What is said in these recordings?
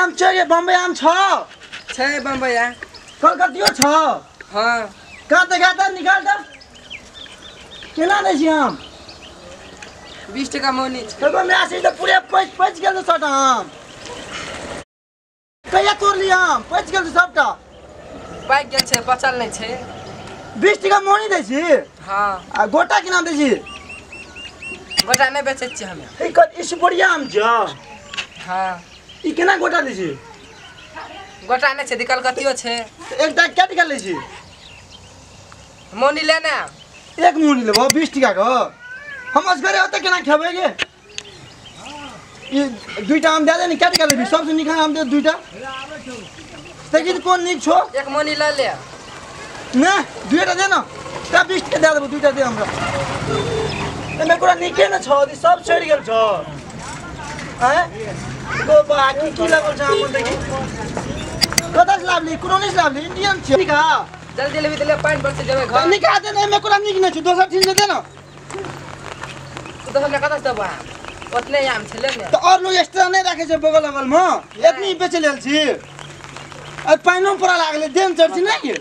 आम छै गे बम्बई आम छ छै बम्बई आम कलकतियो छ। हां कहाँ देखा त निकाल त केना दै छी आम? 20 टका मौनी छै। एगो हमरा से त पूरे पच पच गेल सबटा आम। कहिया तोड़ली आम? पच गेल सबटा पाकि गेल छै, बचल नहि छै। 20 टका मौनी दै छी? हां। आ गोटा केना दै छी? गोटा नहि बेचै छियै हमे। ई कत इस बढ़िया आम छ। हां। ई केना गोटा दै छी? गोटा नहि छै, कलकतियो छै। एकटा कै टका लै छी? मौनी ले ने। एक मौनी लेबो 20 टका के। हम असगरे ओते केना खेबै गे? ई दुईटा आम दे दे ने, कै टका लेबी? सबसे नीक आम दे दुईटा। देखी कोन नीक छो? एक मौनी ल ले। ने दुईटा दे न, त 20 टका दे देबो, दुईटा दे हमरा। एमे कुरा नीके न छो, ई सब सड़ि गेल छो। हैं गो बाकी की लागल छ आम देखी? कतऽ से लाबली? कोनो नहीं से लाबली, इंडियन छै। निका जल्दी लेबी त ले, पानि बरसे जेबै घर। निका दे ने, एमे कुरा नीक नै छो, दोसर चीज दे न। दोसर कतऽ से देबो आम? ओतने आम छै ले ने। त और लोग एक्स्ट्रा नहीं राखे छै बगल अगल में, एतनी बेच लेल छी। आ पानिो पड़ा लागले देन चढ़ छी नहीं।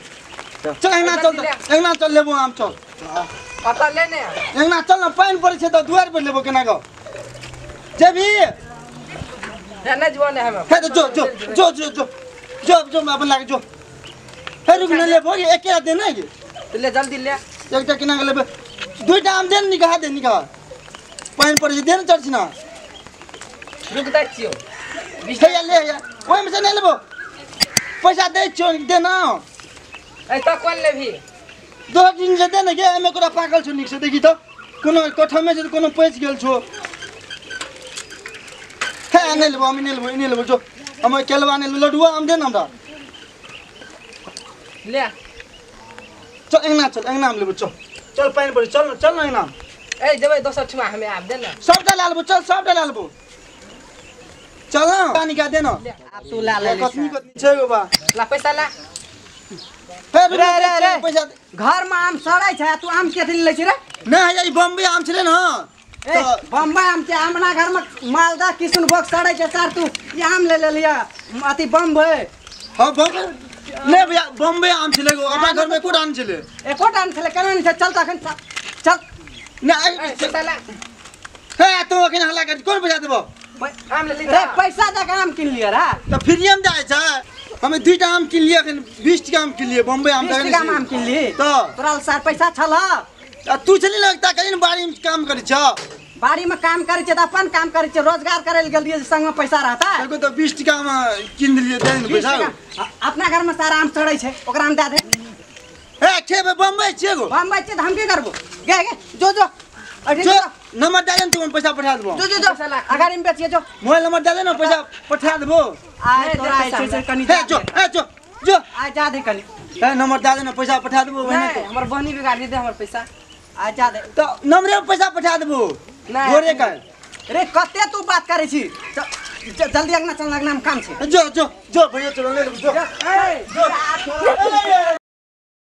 चल एना चल, एना चल लेबो आम चल। पता ले ने। एना चल न, पानि पड़ै छै त दुआर पर लेबो केना क जेबी? नहि जुआ ने हमे। हे त जो जो जो जो जो जो जो अपन लागे जो। हे रुक न लेबो एके दे ने। ले जल्दी ले। एकटा केना के लेबे? दुईटा आम दे न, निकाह दे निकाह। पानि पड़ै छै दे न चढ़ छी न। रुक दै छियौ। हे ले हे ओहिमे से नहि लेबो, पैसा दै छियौ दे न। ए त कोन लेबही? दो दिन से दे न गे, एमे कोरा पाकल छौ नीक से देखी त। कोनो कोठमे छै त कोनो पैच गेल छौ। हे नहि लेबो हम, नहि लेबो, नहि लेबो जो। हम केलवा नहि लेबो, लडुआ आम दे न हमरा। ले चल अंगना, चल अंगना हम लेबो चल। चल पानि पड़ै चल न, चल न अंगना। ए जेबै दोसर ठुमा हमे आब दे न। सबटा लए लेबो चल, सबटा लए लेबो चल न। पानी का दे न। आब तू ला ले। कतनी कतनी छै गो बा? ला पैसा ला। हे रे रे रे पैसा। घर में आम सड़ै छै, तू आम के लै छी रे? नहीं है ई बम्बई आम छलै न। ए बम्बई आम छै, हमरा घर में मालदा किशनभोग सड़ै छै सर, तू ई आम ले लेलिया अथी बम्बई। हां बम्बई नहीं भैया, बम्बई आम छलै गो, अपना घर में एको आम छलै। एको आम छलै केना नहीं छै? चल त अखन चल। नहीं पैसा ला। हे तू अखन हल्ला कर, कोन पैसा देबो? आम ले ली रे, पैसा दे के आम किन लिया रे। त फ्रीए में जाइ छै। हमे दुईटा आम किन लिया अखन, 20 टका आम किन लिया बम्बई आम। 20 टका आम किन ली त तोरा सार पैसा छल? आ तू छली न त कहिन बाड़ी में काम करै छ। बाड़ी में काम करै छ त अपन काम करै छ, रोजगार करै ल गेलियै संग में पैसा रहता। देखो त 20 टका में किन देलियै, दे ने पैसा। अपना घर में सारा आम सड़ै छै, ओकरा आम दे दे। ए खेबे बम्बई छियै गो। बम्बई छियै त हम की करबो? गे गे जो जो अठे जो नंबर दे दे न, तू पैसा पठा देबो। जो जो जो अगाड़ी में बेचिए जो। मोबाइल नंबर दे दे न, पैसा पठा देबो। आ तोरा ऐसे से कनी हे जो, हे जो जो आ जा दे कनी। हे नंबर दे दे न, पैसा पठा देबो। नहीं हमर बहनी बिगाड़ दे हमर पैसा। आ जा दे त नंबरे पे पैसा पठा देबो। नहीं घरे का रे कते तू बात करै छी? जल्दी अंगना चल, अंगना में काम छै। जो जो जो भैया चलो ले जो। ए जो।